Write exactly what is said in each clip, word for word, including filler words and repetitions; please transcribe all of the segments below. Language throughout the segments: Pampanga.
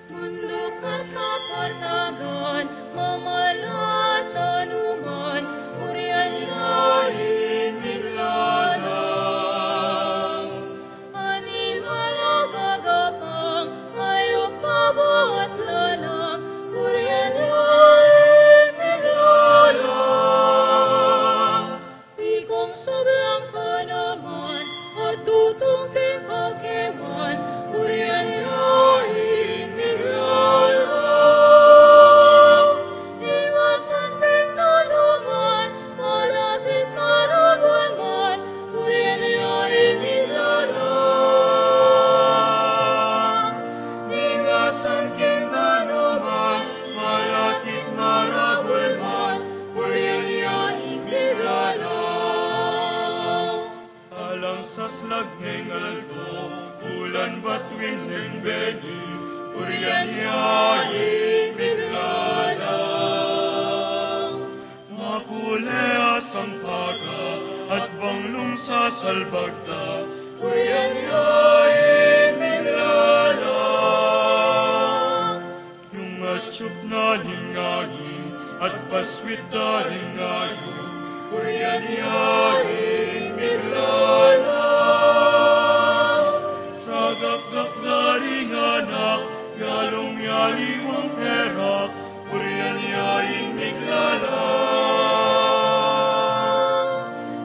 Munduk at kapatagan, mamalat at numan, purian ya ing miglalang. Animal a gagapang, ayup, baba at lalang, purian ya ing miglalang. Ikong sablang ka naman, at tutung king kakeman, purian ya ing miglalang. Ing asan king danuman, malapit maragul man, purian ya ing miglalang. Ing asan king danuman, malapit maragul man, purian ya ing miglalang. Alang saslag ning aldo, bulan, bituin ning bengi, purian ya ing miglalang. Mapule a sampaga at banglung sasalbag da, purian ya ing miglalang. Yung atsup na ning angin at paswit da ring ayu, purian ya ing miglalang. Sagakgak da ring anak, pialung ya aliwang perak, purian ya ing miglalang.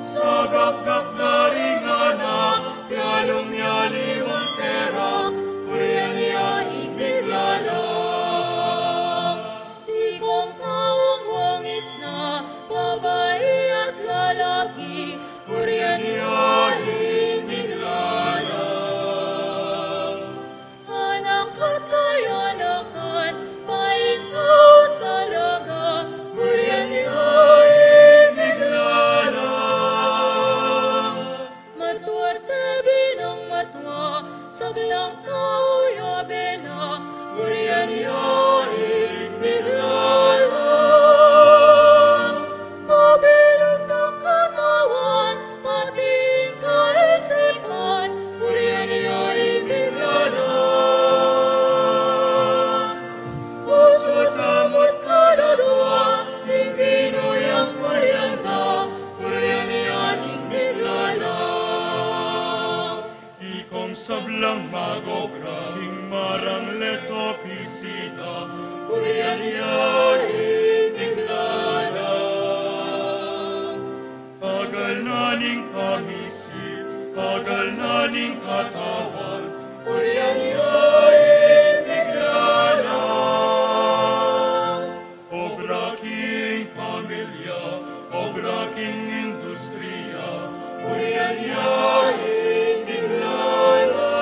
Sagakgak da ring anak, pialung ya aliwang perak, purian ya ing miglalang. Ikong taung wangis na, babai at lalaki, purian ya ing miglalang. Anak at kayanakan, painta at kalaga, purian ya na ning pamisip, pagal na ning katawan, purian ya ing bigla na. Obra king pamilya, obra king industria, purian ya ing bigla na.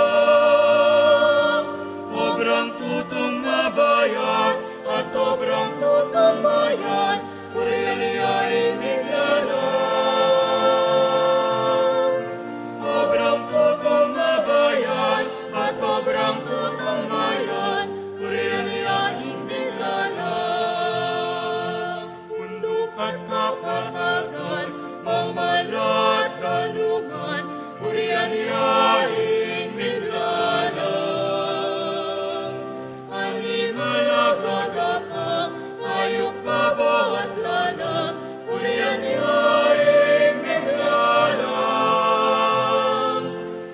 Obrang tutung mabayat, at obrang tutung mayat, purian ya ing bigla na. Obrang tutung mabayat, at obrang tutung mayat, purian ya ing bigla na. Bunduk at kapatagan, mamalat danuman, purian ya ing bigla na. Animal a gagapang, ayup, baba at lalang, purian ya ing bigla na.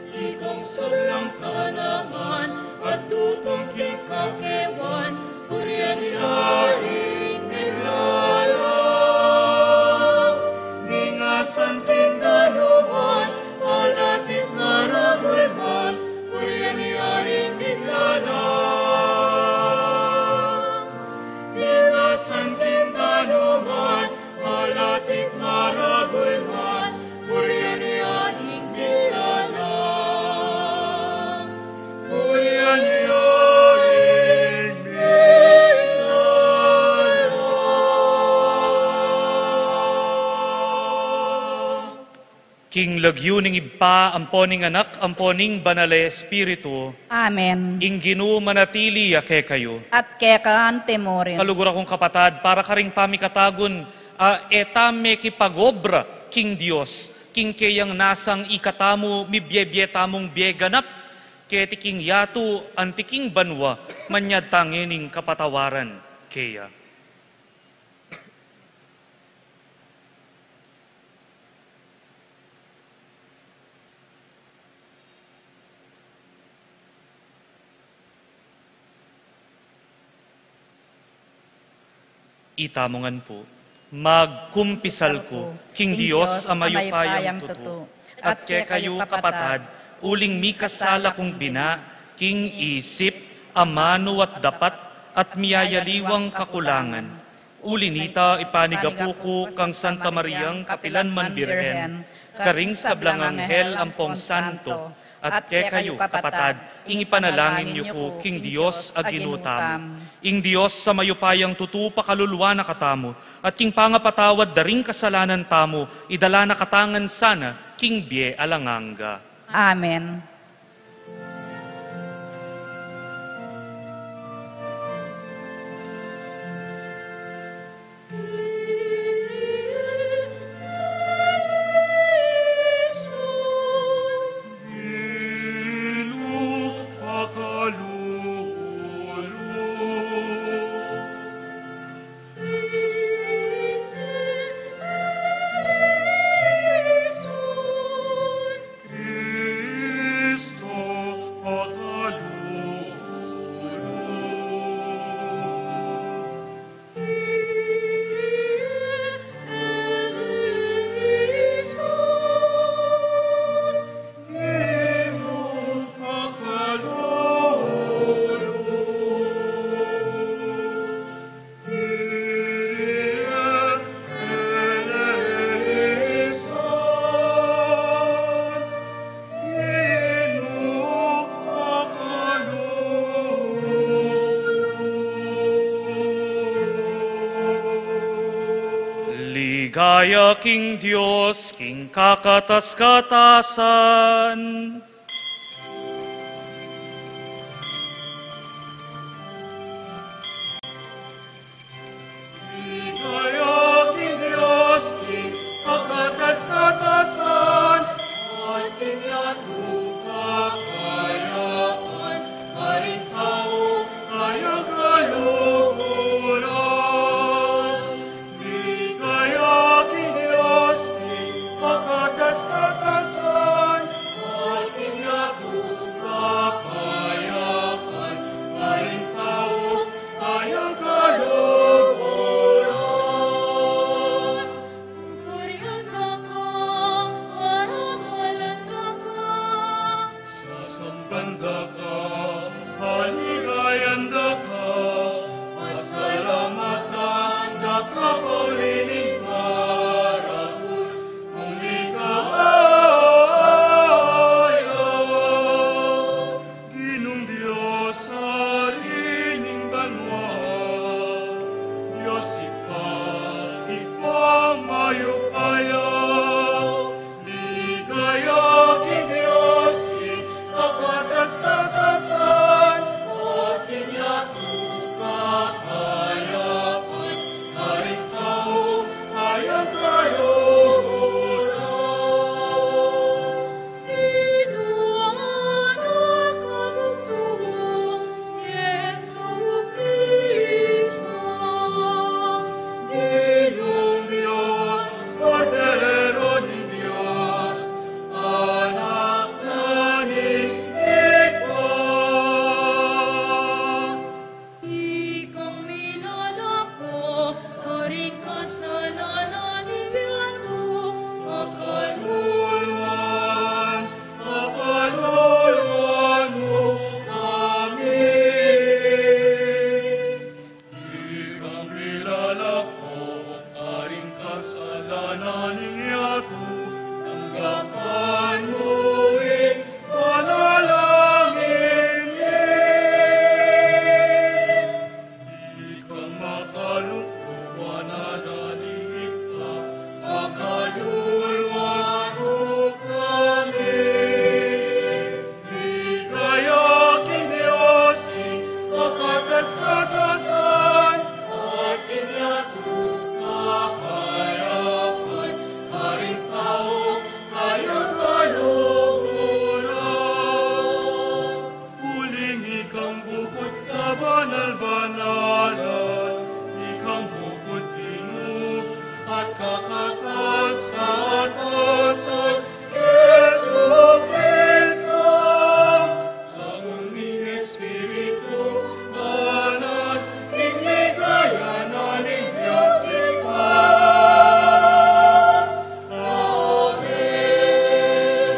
Ikong sablang tanaman, at tutung king kakewan, purian ya ing bigla na. Ning asan king danuman, malatip maragul man, purian ya ing bigla na. Ning asan king danuman, malatip maragul man, purian ya ing bigla na. Purian ya ing bigla na. King lagyu ning Ibpa, ampo ning Anak, ampo ning Banal a Espiritu. Amen. Ing Ginu manatili ya kekayu. At keka antimurin. Kaluguran kung kapatad, para karing pamikatagun, a, e ta mekipag-obra king Dios, king keyang nasang ikatamu, mibie-bie tamung bie ganap, keti king yatu, anti king banua, manyad ta ngening kapatawaran keya. Itamu ngan pu. Magkumpisal ku king Dios a mayupayang tutu, at kekayu kapatad, uling mikasala kung bina, king isip, amanu at dapat, at miyayaliwang kakulangan. Uli nita, ipanigapu ku kang Santa Mariang kapilan man Birhen, karing sablang anghel ampong santo, at kekayu, kapatad, ing ipanalangin yu ku king Dios a Ginu tamu. Ing Dios a mayupayang tutu pakaluluan na katamu, at king pangapatawad da ring kasalanan tamu, idala na katamu ngan sana king bie alang angga. Amen. Ligaya king Dios, king kakatas-katasan. Ligaya king Dios, king kakatas-katasan, at king yatu kakayapan, karing tau kayang kaluguran. Ligaya king Dios, king kakatas-katasan, at Lanan ning yatu, tanggapan mu ing panalangin mi. Ikang makalulu, Ibpa, makalulu mu kami. Ligaya king Dios, king kakatas-katasan, at king yatu, kapayapan, karing tau, kayang kaluguran. Uling ikang bukut kabanal-banalan, ikang bukut Ginu, at kakatas-katasan, Jesu Kristo, amun ning Espiritu Banal, king ligaya na ning Dios Ibpa. Amen.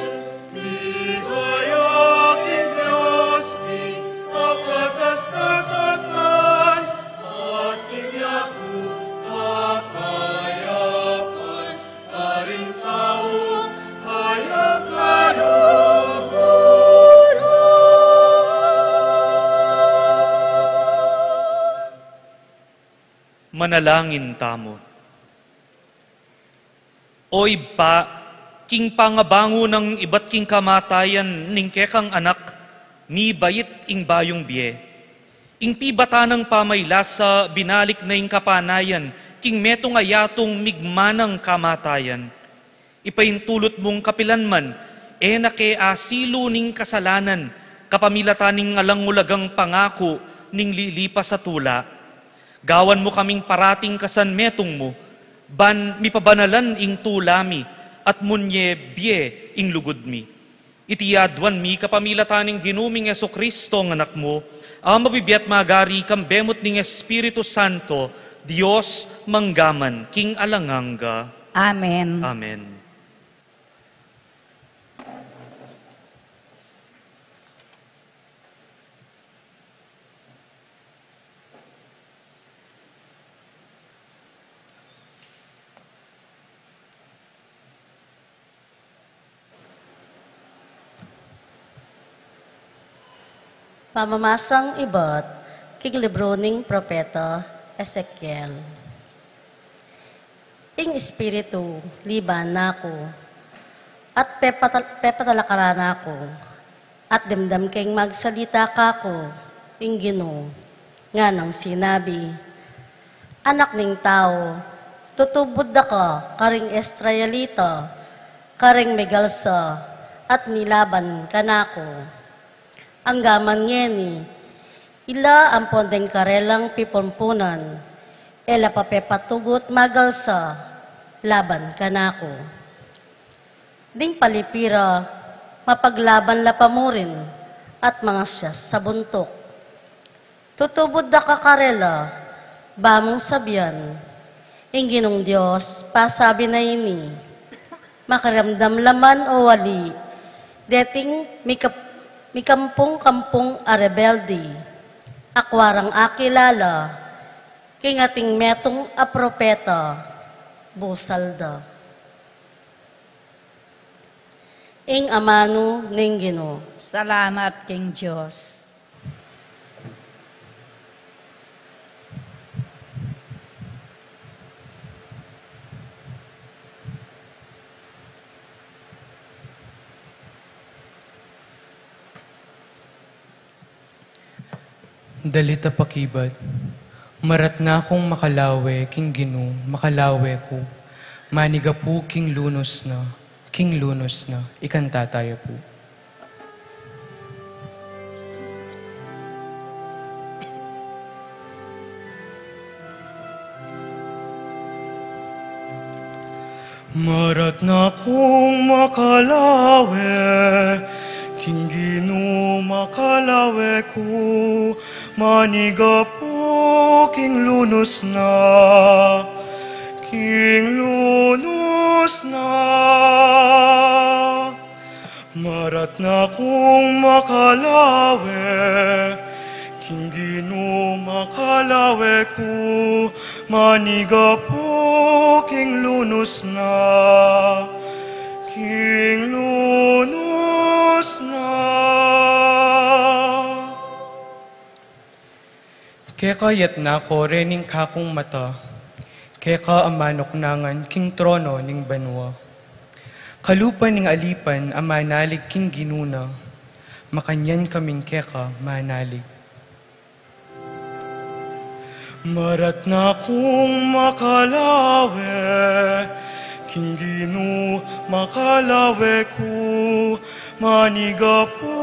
Ligaya king Dios, king kakatas-katasan, at king yatu, kapayapan, karing tau, kayang kaluguran. Manalangin tamu. O Ibpa, king pangabangu nang ibat king kamatayan ning kekang Anak, mibait ing bayung bie. Ing pibata nang pamaylasa, binalik na ing kapanayan king metung a yatung migmanang kamatayan. Ipaintulut mung kapilan man e na ke asilu ning kasalanan, kapamilatan ning alang ulagang pangaku ning lilipas a tula. Gawan mu kaming parating kasan metung mu, ban mipabanalan ing tula mi, at munye bie ing lugud mi. Iti aduan mi kapamilatan ning Ginu ming Jesu Kristo, a Anak mu, a mabibie at magari kayabe mu at ning Espiritu Santo, Dios mangga man king alang angga. Amen. Amen. Pamamasang ibat king libru ning propeta Ezekiel. Ing Espiritu liban na ku, at pepata-, pepatalakaran na ku, at dimdam keng magsalita kaku ing Ginu, nganang sinabi, Anak ning tau, tutubud da ka karing Israelita, karing megalsa at milaban kanaku. Anggaman ngeni, ila ampon deng karelang pipumpunan, e la pa pepatugut magalsa laban kanaku. Ding palipi ra, mapaglaban la pa murin at mangasyas sa buntuk. Tutubud da ka karela, ba mung sabian, ing Ginung Dios pasabi na ini, makiramdam la man o ali, deting mikap-, mikampung-kampung a rebelde, akua rang akilala, king ating metung a propeta, busal da. Ing amanu ning Ginu. Salamat king Dios. Dalit a pakibat. Maratna kung makalawe king Ginu, makalawe ku. Manigapu king lunus na, king lunus na, ikanta taya pu. Maratna kung makalawe, king Ginu makalawe ku, manigapu king lunus na, king lunus na. Maratna kung makalawe, king Ginu makalawe ku, Manigapu king lunus na, king lunus na. Keka yatna ko rening kakung mata, keka a manuknangan king trono ning banua. Kalupa ning alipan a manalig king Ginu na, makanyan kaming keka manalig. Marat na kung makalawe, king Ginu makalawe ku, manigapu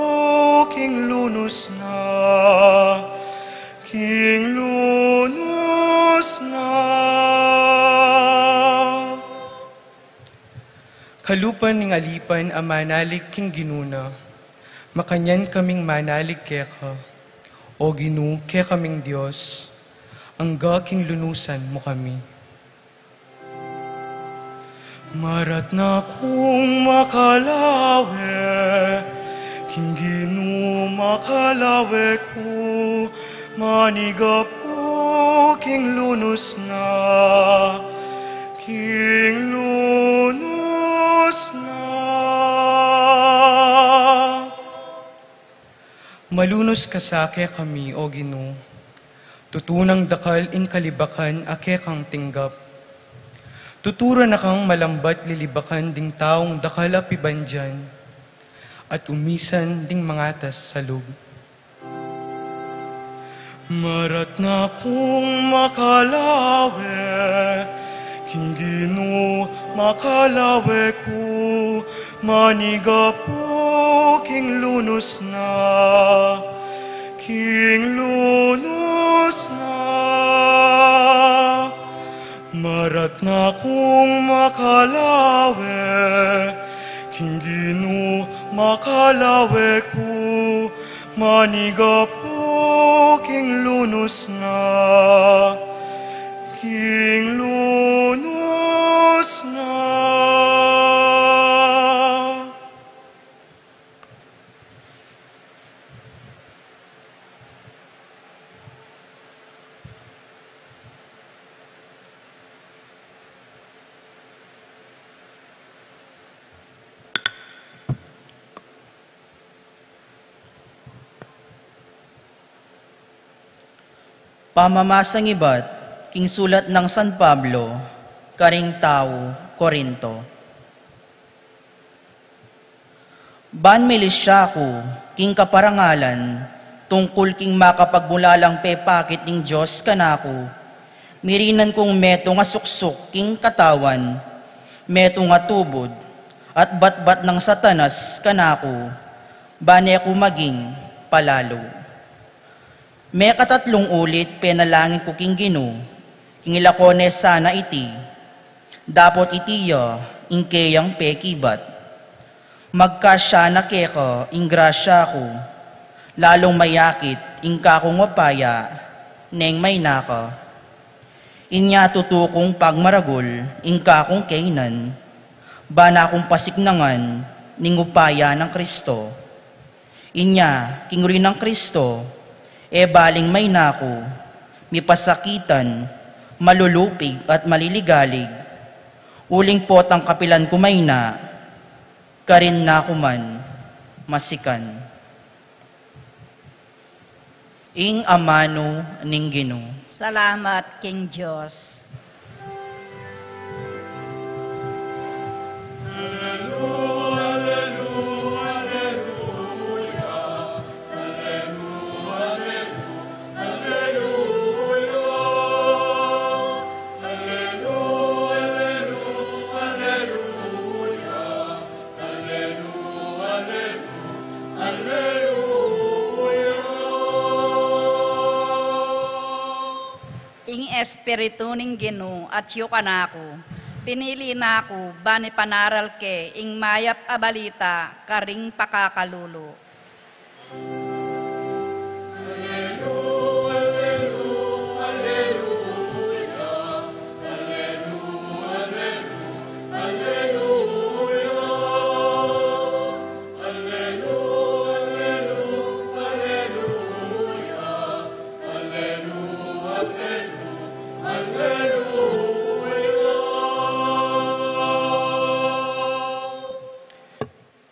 king lunus na, king lunus na. Kalupa ning alipan a manalig king Ginu na, makanyan kaming manalig keka, O Ginu, kekaming Dios, angga king lunusan mu kami. Marat na kung makalawe, king Ginu makalawe ku, manigapu king lunus na, king lunus na. Malunus ka sa kekami, O Ginu. Tutu nang dakal ing kalibakan a kekang tinggap. Tutu ra na kang malambat lilibakan ding taung dakal a pibandian, at umisan ding mangatas salub. Marat na kung makalawe, king Ginu makalawe ku, manigapu king lunus na, king lunus na. Marat na kung makalawe, king Ginu makalawe ku, manigapu king lunus na, king lunus na. Pamamasang ibat king sulat nang San Pablo karing tau Corinto. Ban milisya ku king kaparangalan tungkul king makapagbulalang pepakit ning Dios kanaku, mirinan kung metung a suksuk king katawan, metung a tubud, at batbat nang Satanas kanaku, ban e ku maging palalu. Mekatatlung ulit penalangin ku king Ginu, king ilako ne sana iti, dapot iti ya ing keyang pekibat. Magkasya na keka ing grasya ku, lalung mayakit ing kakung upaya neng maina ka. Inya tutu kung pagmaragul ing kakung keynan, ban na kung pasiknangan ning upaya nang Kristo. Inya, king uri nang Kristo, e baling maina ku, mipasakitan, malulupig at maliligalig, uling potang kapilan ku maina, karin na ku man masikan. Ing amanu ning Ginu. Salamat king Dios. Ing Espiritu ning Ginu atyu kanaku, pinili na ku ban ipanaral ke ing mayap a balita karing pakakalulu.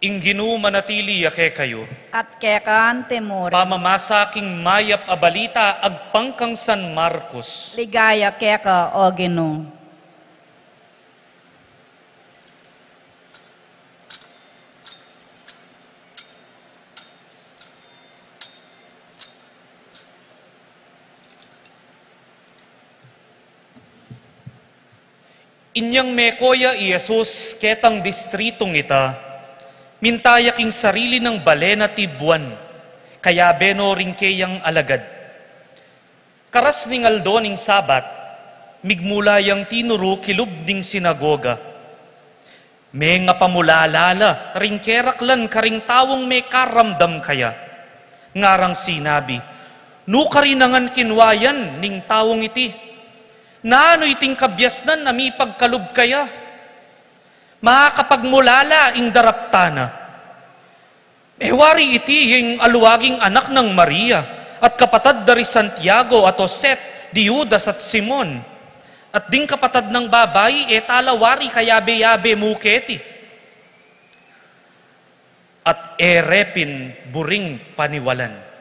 Ing Ginu manatili ya kekayu. At keka antimurin. Pamamasa king mayap a balita agpang kang San Marcos. Ligaya keka, O Ginu. Inyang meko ya i Jesus ketang distritung ita, minta ya king sarili nang bale na tibuan, kayabe no ring keyang alagad. Karas ning aldo ning Sabat, migmula yang tinuru kilub ning sinagoga. Mengapamulala la ring keraklan karing taung mekaramdam kaya. Ngarang sinabi, "Nukarin ngan kinwa yan ning taung iti? Nanu iting kabiasnan a mipagkalub kaya? Makapagmulala ing daraptan na. E wari iti ing aluaging anak nang Maria, at kapatad da ri Santiago at Jose, di Judas at Simon? At ding kapatad nang babai, e tala wari kayabe-yabe mu keti?" At e re pin buring paniwalan.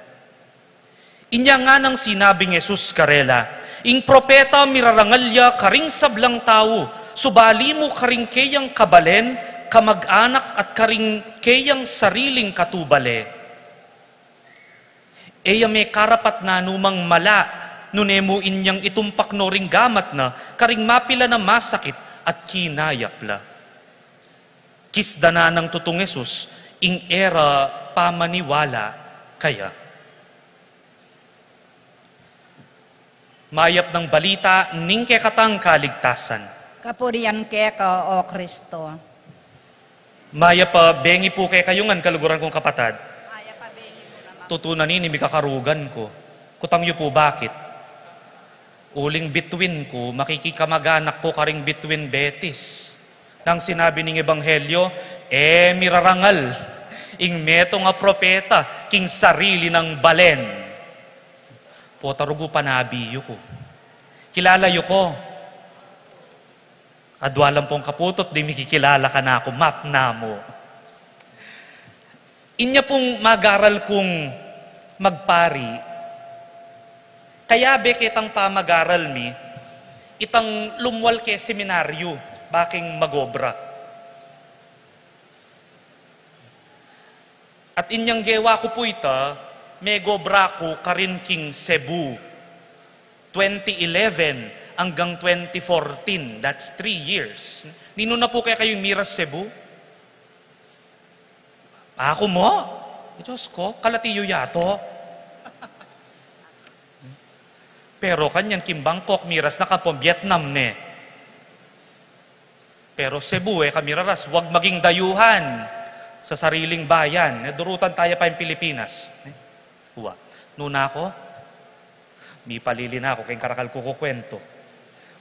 Inya nganang sinabing Jesus karela, "Ing propeta mirarangal ya karing sablang tau, subali mu karing keyang kabalen, kamag-anak at karing keyang sariling katubale." E ya mekarapat nanumang mala, nune mu inyang itumpak no ring gamat na karing mapilan a masakit at kinayap la. Kisdanan nang tutung Jesus ing e ra pamaniwala kaya. Mayap nang balita ning kekatang kaligtasan. Kapurian keka, O Kristo. Mayap a bengi pu kekayu ngan, kaluguran kung kapatad. Mayap a bengi pu naman. Tutu na nini mikakarugan ku. Kutang yu pu bakit? Uling bituin ku, makikikamag-anak ku karing bituin Betis. Nang sinabi ning ebanghelyo, e mirarangal ing metung a propeta king sarili nang balen. Pota rugu panabi yu ku. Kilala yu ku. Adwa lang pung kaputut, ding mikikilala kanaku, mapna mu. Inya pung magaral kung magpari, kayabe ketang pamagaral mi, itang lumwal ke seminaryo, baking magobra. At inyang gewa ku pu ita, megobra ku karin king Cebu, twenty eleven anggang twenty fourteen, that's three years. Ninu na pu kekayung miras Cebu? Aku mu? Diyos ku, kalati yu yatu. Pero kanyan king Bangkok, miras na ka pu Vietnam ne. Pero Cebu, e ka miraras, wag maging dayuhan sa sariling bayan. E, durutan taya pa ing Pilipinas. E, wa. Nanu ku? Mipalili na ku king karakal ku kukwentu.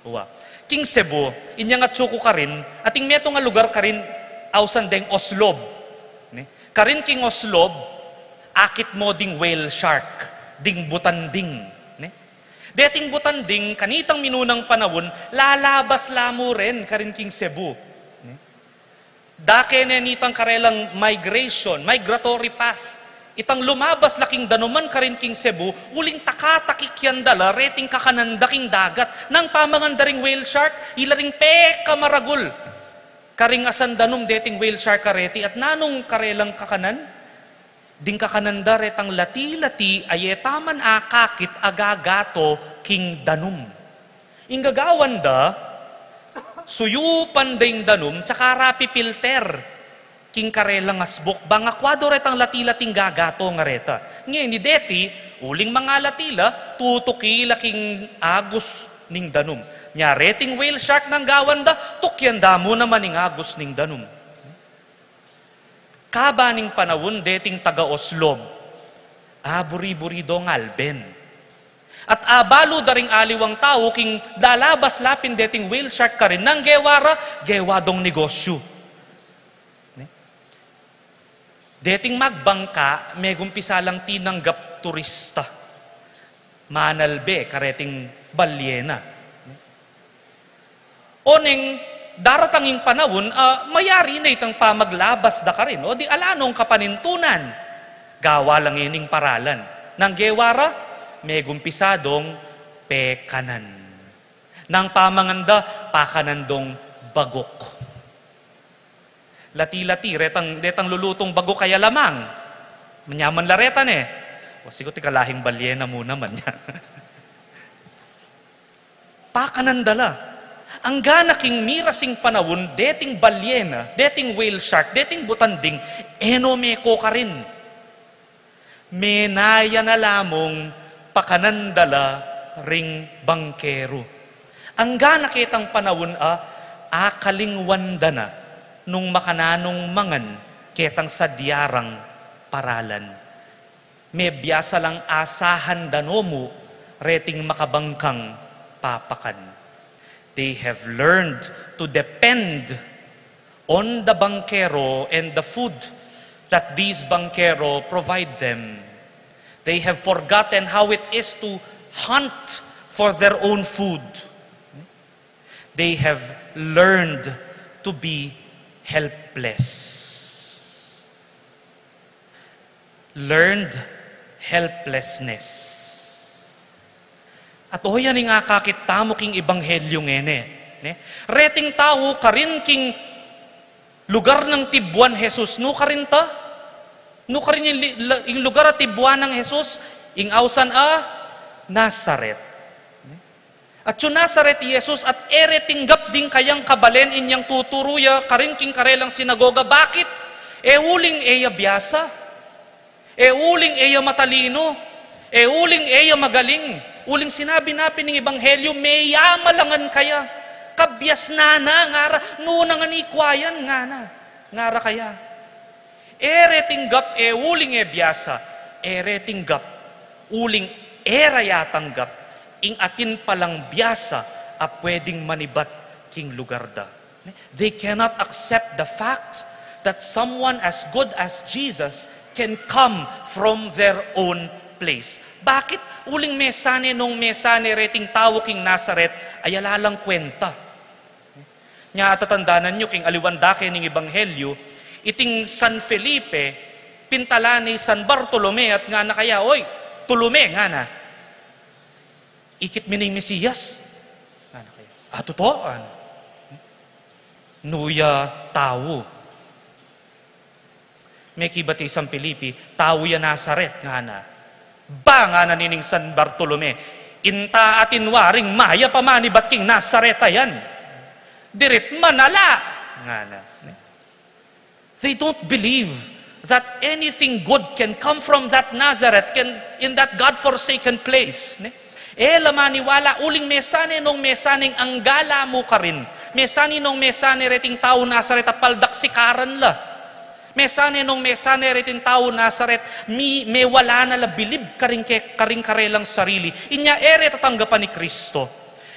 Wa. King Cebu, inyang atsu ku karin, ating metung a lugar karin, ausan deng Oslob. Ne? Karin king Oslob, akit mu ding whale shark, ding butanding. Ne? Deting butanding, kanitang minunang panaun, lalabas la mu rin karin king Cebu. Ne? Dake ne nitang karelang migration, migratory path. Itang lumabas la king danuman karin king Cebu, uling takatakik yan da la reting kakanan da king dagat. Nang pamangan da ring whale shark, ila ring pekamaragul karing asan danum deting whale shark kareti, at nanung karelang kakanan? Ding kakanan da retang lati-lati a e taman akakit a gagato king danum. Ing gagawan da, suyupan da ing danum, tsaka ra pipilter king karelang asbuk, bang akwa do retang lati-lating gagato ngareta. Ngeni deti, uling mangalati la, tutuki la king agus ning danum. Nya reting whale shark nang gawan da, tukyan da mu naman ing agus ning danum. Kabaning panaun deting taga Oslob, aburi-buri dong alben. At abalu da ring aliwang tau king lalabas la pin deting whale shark karin, nang gewa ra, gewa dong negosyu. Ne? Deting magbangka, megumpisa lang tinanggap turista. Manalbe kareting balyena. Oneng daratang ing panaun, ah, mayari na itang pamaglabas da karin, o di ala nong kapanintunan. Gawa la ngening paralan. Nang gewa ra, megumpisa dong pekanan. Nang pamangan da, pakanan dong bagok. Lati-lati, retang, retang lulutung bagok kaya lamang. Manyaman la reta ne. O, sigur ti kalahing balye na mu naman ya. Pakanan da la. Angga na king mirasing panaun, deting balye na, deting whale shark, deting butanding, e no meko karin. Menaya na la mung pakanan da la ring bangkero. Angga na ketang panaun a, akalingwan da na nung makananung mangan ketang sadya rang paralan. Mebiasa lang asahan da no mu reting makabangkang papakan. They have learned to depend on the bangkero and the food that these bangkero provide them. They have forgotten how it is to hunt for their own food. They have learned to be helpless. Learned helplessness. At o yan ing akakit tamu king ebanghelyo ngeni, ne? Reting tau karin king lugar nang tibuan Jesus, nu karin ta? Nu karin ing li-, la-, ing lugar a tibuan nang Jesus, ing ausan a Nazaret. Atyu Nazaret i Jesus at e re tinggap ding kayang kabalen inyang tuturu ya karin king karelang sinagoga. Bakit? E uling e ya biasa. E uling e ya matalinu. E uling e ya magaling. Uling sinabi na pin ning ebanghelyo, meyamalangan kaya. Kabiasnan na, ngara, nu na ngan ikwa yan, ngana. Ngara kaya. E re tinggap, e uling e biasa. E re tinggap, uling e ra ya tanggap ing atin palang biasa a pwedeng manibat king lugar da. They cannot accept the fact that someone as good as Jesus can come from their own place. Bakit? Uling mesane nung mesane reting tau king Nazaret, ay ala lang kwenta. Nya, atatandanan yu king aliwan dake ning ebanghelyo, iting San Felipe, pintalan ne i San Bartolome at ngana kaya, "Oy, Tolome," ngana. "Ikit mi ne ing Mesiyas?" Ngana kaya. "A, tutu?" ngana. "Nu ya tau?" Mekibat i San Felipe, "Tau ya Nazaret," ngana. "Ba," ngana nining San Bartolome, "inta atin waring mayap a manibat king Nazaret a yan. Dirit man ala," ngana. They don't believe that anything good can come from that Nazareth, can, in that God-forsaken place, ne? E la maniwala, uling mesane nung mesane ing angga la mu karin. Mesane nung mesane reting tau Nazaret a paldaksikaran la. Mesane nung mesane reting tau Nazaret, mi-, mewala na la bilib karing ke-, karing karelang sarili. Inya e re tatanggapan i Kristo.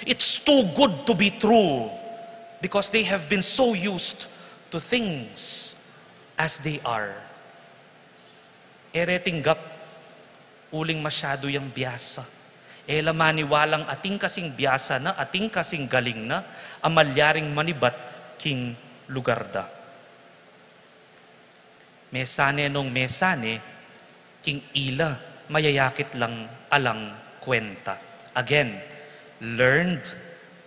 It's too good to be true because they have been so used to things as they are. E re tinggap uling masyadu yang biasa. E la maniwalang atin kasing biasa na, atin kasing galing na, a malyaring manibat king lugar da. Mesane nung mesane, king ila, mayayakit lang alang kwenta. Again, learned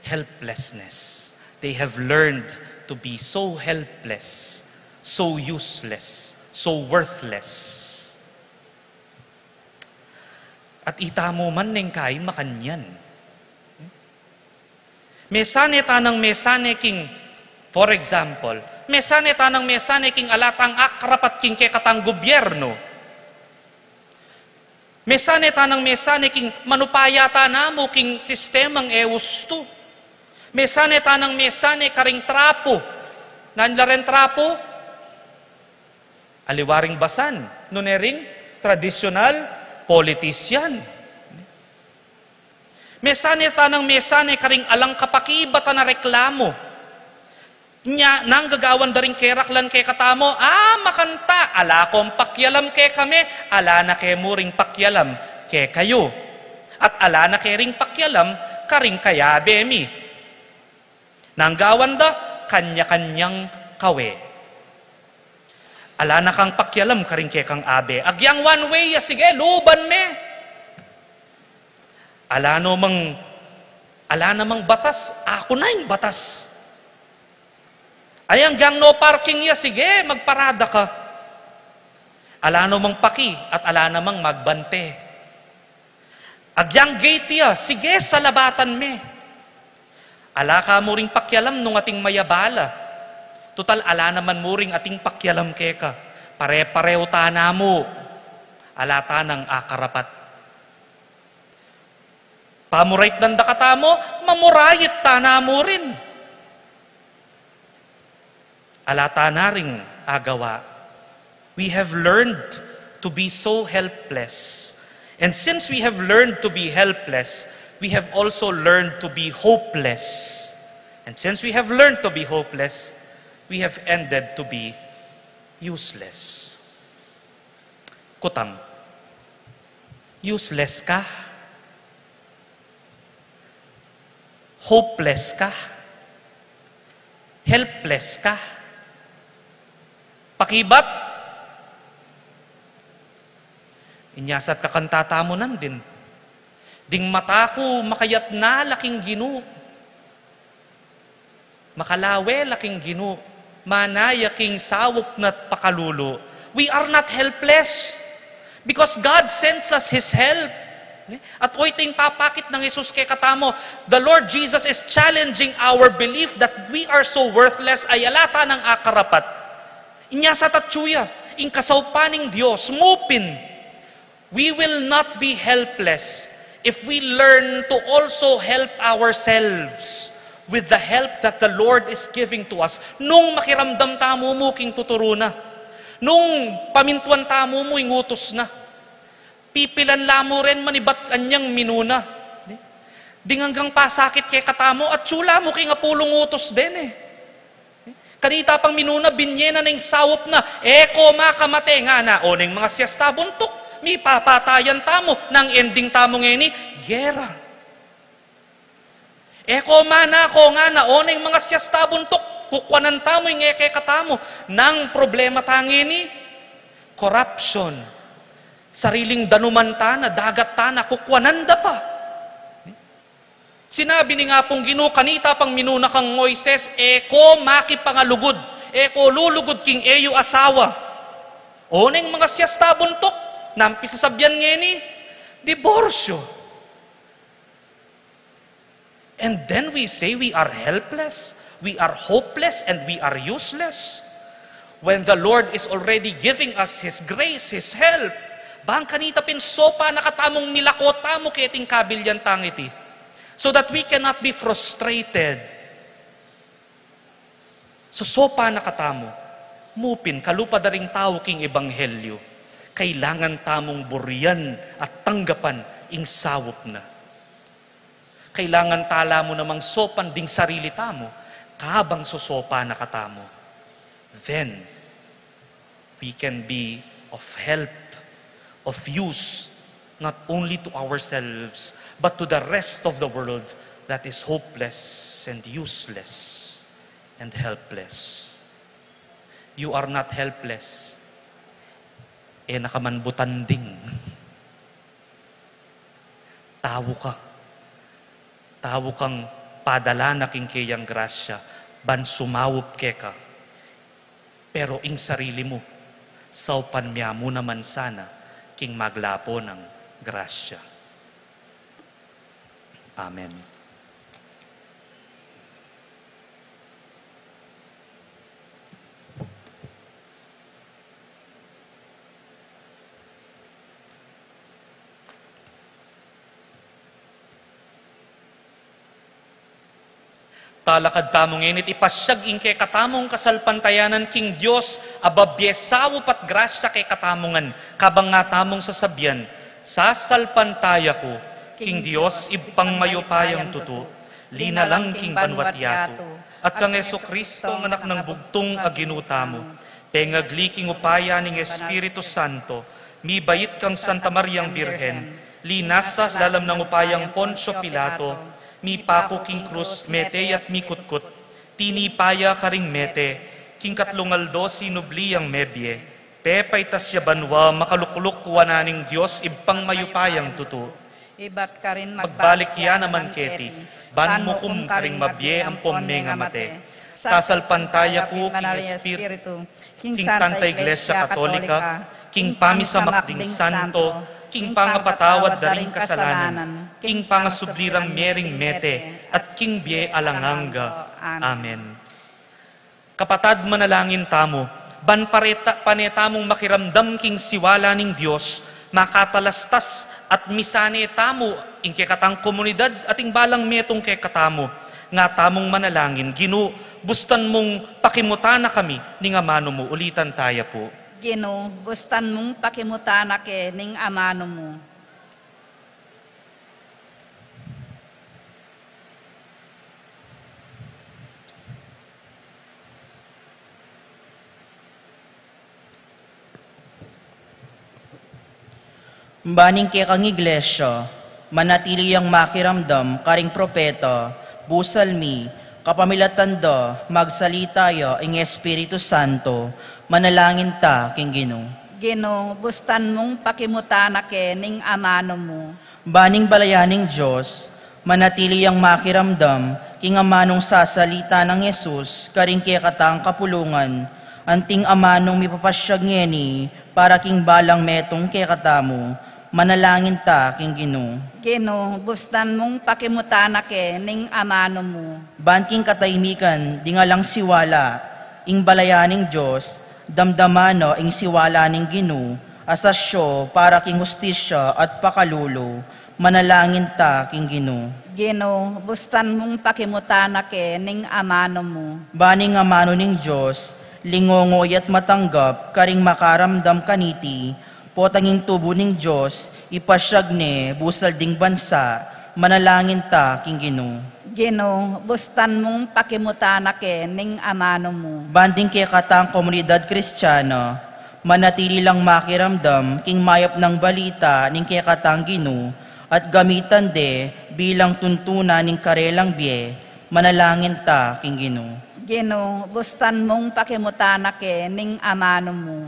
helplessness. They have learned to be so helpless, so useless, so worthless. At ita mu man neng kai makanyan. Mesane tanang mesane king, for example, mesane tanang mesane king ala tang akrap at king kekatang gobyerno. Mesane tanang mesane king manupaya tana mu king sistemang e ustu. Mesane tanang mesane karing trapu. Nanu la reng trapu? Aliwa ring basan, nune ring tradisyonal politician. Mesane tanang mesane karing alang kapakibatan a reklamu. Nya, nanu gagawan da ring keraklan kekatamu? A, makanta, ala kong pakialam kekami, ala na ke mu ring pakialam kekayu. At ala na ke ring pakialam karing kayabe mi. Nanu gawan da? kanya-kanyang kawe. Ala na kang pakialam karing kekang abe. Agyang one way ya, sige, luban me. Ala no mang, ala namang batas, aku na ing batas. Ay, agyang no parking ya, sige, magparada ka. Ala no mang paki at ala namang magbante. Agyang gate ya, sige, salabatan me. Ala ka mu ring pakialam nung ating mayabala. Tutal, ala naman mu ring ating pakialam keka. Pare-pareho tana mu. Ala tanang akarapat. Pamuraitnan da katamu, mamuraitnan da mu rin. Ala tana ring agawa. We have learned to be so helpless. And since we have learned to be helpless, we have also learned to be hopeless. And since we have learned to be hopeless, we have ended to be useless. Kutang, useless ka? Hopeless ka? Helpless ka? Pakibat? Inya sa at kakanta tamu nandin, ding mata ku makayatna la king Ginu. Makalawe la king Ginu, manaya king saup na't pakalulu. We are not helpless because God sends us His help. Ne? At oyting papakit nang Jesus kekatamu, the Lord Jesus is challenging our belief that we are so worthless, ay ala tanang akarapat. Inya sa tatsuya, ing kasaupan ning Dios, mupin. We will not be helpless if we learn to also help ourselves with the help that the Lord is giving to us. Nung makiramdam tamu mu king tuturu na, nung pamintuan tamu mu ing utus na, pipilan la mu rin manibat anyang minuna. Ding anggang pasakit kekatamu, atsu la mu king apulung utus dene. Kanita pang minuna, binye na ning saup na, e ko makamate ngana, o neng mangasias ta buntuk, mipapatayan tamu, nang ending tamu ngeni, gera. E ko manako ngana, o neng mangasias ta buntuk, kukuanan tamu ing e kekatamu, nang problema ta ngeni, corruption. Sariling danuman tana, dagat tana, kukuanan da pa. Sinabi ning Apung Ginu, kanita pang minuna kang Moises, e ko makipangalugud, e ko lulugud king e yu asawa. O neng mangasias ta buntuk, nang pisasabian ngeni, diborsyo. And then we say we are helpless, we are hopeless, and we are useless. When the Lord is already giving us His grace, His help, bang kanita pin sopa na katamung milako tamu keting kabilyan tang iti. So that we cannot be frustrated. Sosopa na katamu, mupin kalupa da ring tau king ebanghelyu, kailangan tamung burian at tanggapan ing saup na. Kailangan tala mu namang sopan ding sarili tamu, kabang sosopa na katamu. Then, we can be of help, of use, not only to ourselves, but to the rest of the world that is hopeless and useless and helpless. You are not helpless. E na ka man butanding. Tau ka. Tau kang padala na king keyang grasya, ban sumaup keka. Pero ing sarili mu, saupan mya mu naman sana king maglapo nang grasya. Amen. Talakad tamu ngeni, ipasyag ing kekatamung kasalpantayanan king Dios, a babie saup at grasya kekatamu ngan, kabang nga tamung sasabian, sasalpantaya ku king Dios, Ibpang mayupayang tutu, linalang king banua't yatu, at kang Jesucristo, anak nang bugtung a Ginu tamu, pengagli king upaya ning Espiritu Santo, mibait kang Santa Mariang Birhen, linasa lalam nang upayang Poncio Pilato, mipaku king krus, mete at mikutkut, Tinipa ya karing mete, king katlung aldo sinubli yang mebie, pepaitas ya banua, makalukluk wanan ning Dios Ibpang mayupayang tutu. Ibat karin magbalik ya naman keti, ban mukum karing mabie ampon mengamate. Sasalpantaya ku king Espiritu, king Santa Iglesia Katolika, king pamisamak ding santo, king pangapatawad da ring kasalanan, king pangasubli rang mie ring mete, at king bie alang angga. Amen. Kapatad, manalangin tamu, ban pareta, pane tamung makiramdam king siwala ning Dios, makatalastas at misane tamu ing kekatang komunidad at ing balang metung kekatamu. Nga tamung manalangin, Ginu, bustan mung pakimutan na kami ning amanu mu. Ulitan taya pu. Ginu, bustan mung pakimutan na ke ning amanu mu. Ban ing kekang iglesia, manatili yang makiramdam karing propeta, busal mi, kapamilatan da, magsalita ya ing Espiritu Santo, manalangin ta king Ginu. Ginu, bustan mung pakimutan na ke ning amanu mu. Ban ing balayan ning Dios, manatili yang makiramdam king amanung sasalita nang Jesus karing kekatang kapulungan, anting amanung mipapasyag ngeni para king balang metung kekatamu, manalangin ta king Ginu. Ginu, bustan mung pakimutan na ke ning amanu mu. Ban king katahimikan ding alang siwala, ing balayan ning Dios, damdaman na ing siwala ning Ginu, asasyo para king hustisya at pakalulu, manalangin ta king Ginu. Ginu, bustan mung pakimutan na ke ning amanu mu. Ban ing amanu ning Dios, lingongo ya't matanggap karing makaramdam kaniti, potang ing tubu ning Dios, ipasyag ne busal ding bansa, manalangin ta king Ginu. Ginu, bustan mung pakimutan na ke ning amanu mu. Ban ding kekatang komunidad Kristiana, manatili lang makiramdam king mayap nang balita ning kekatang Ginu, at gamitan de bilang tuntunan ning karelang bie, manalangin ta king Ginu. Ginu, bustan mung pakimutan na ke ning amanu mu.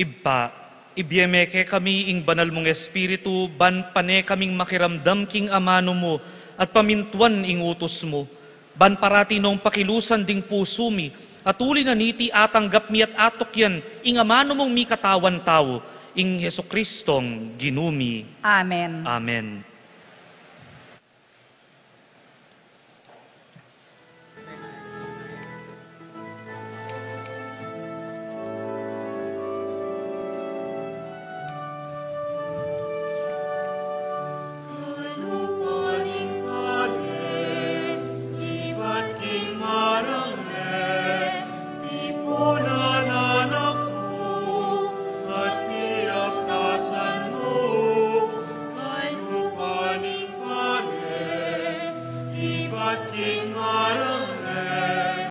Ibpa, ibie me kekami ing banal mung Espiritu, ban pane kaming makiramdam king amanu mu, at pamintuan ing utus mu, ban parati nong pakilusan ding pusu mi, at uli na niti atanggap mi at atukyan ing amanu mung mikatawan tau, ing Jesucristong Ginu mi. Amen. Amen.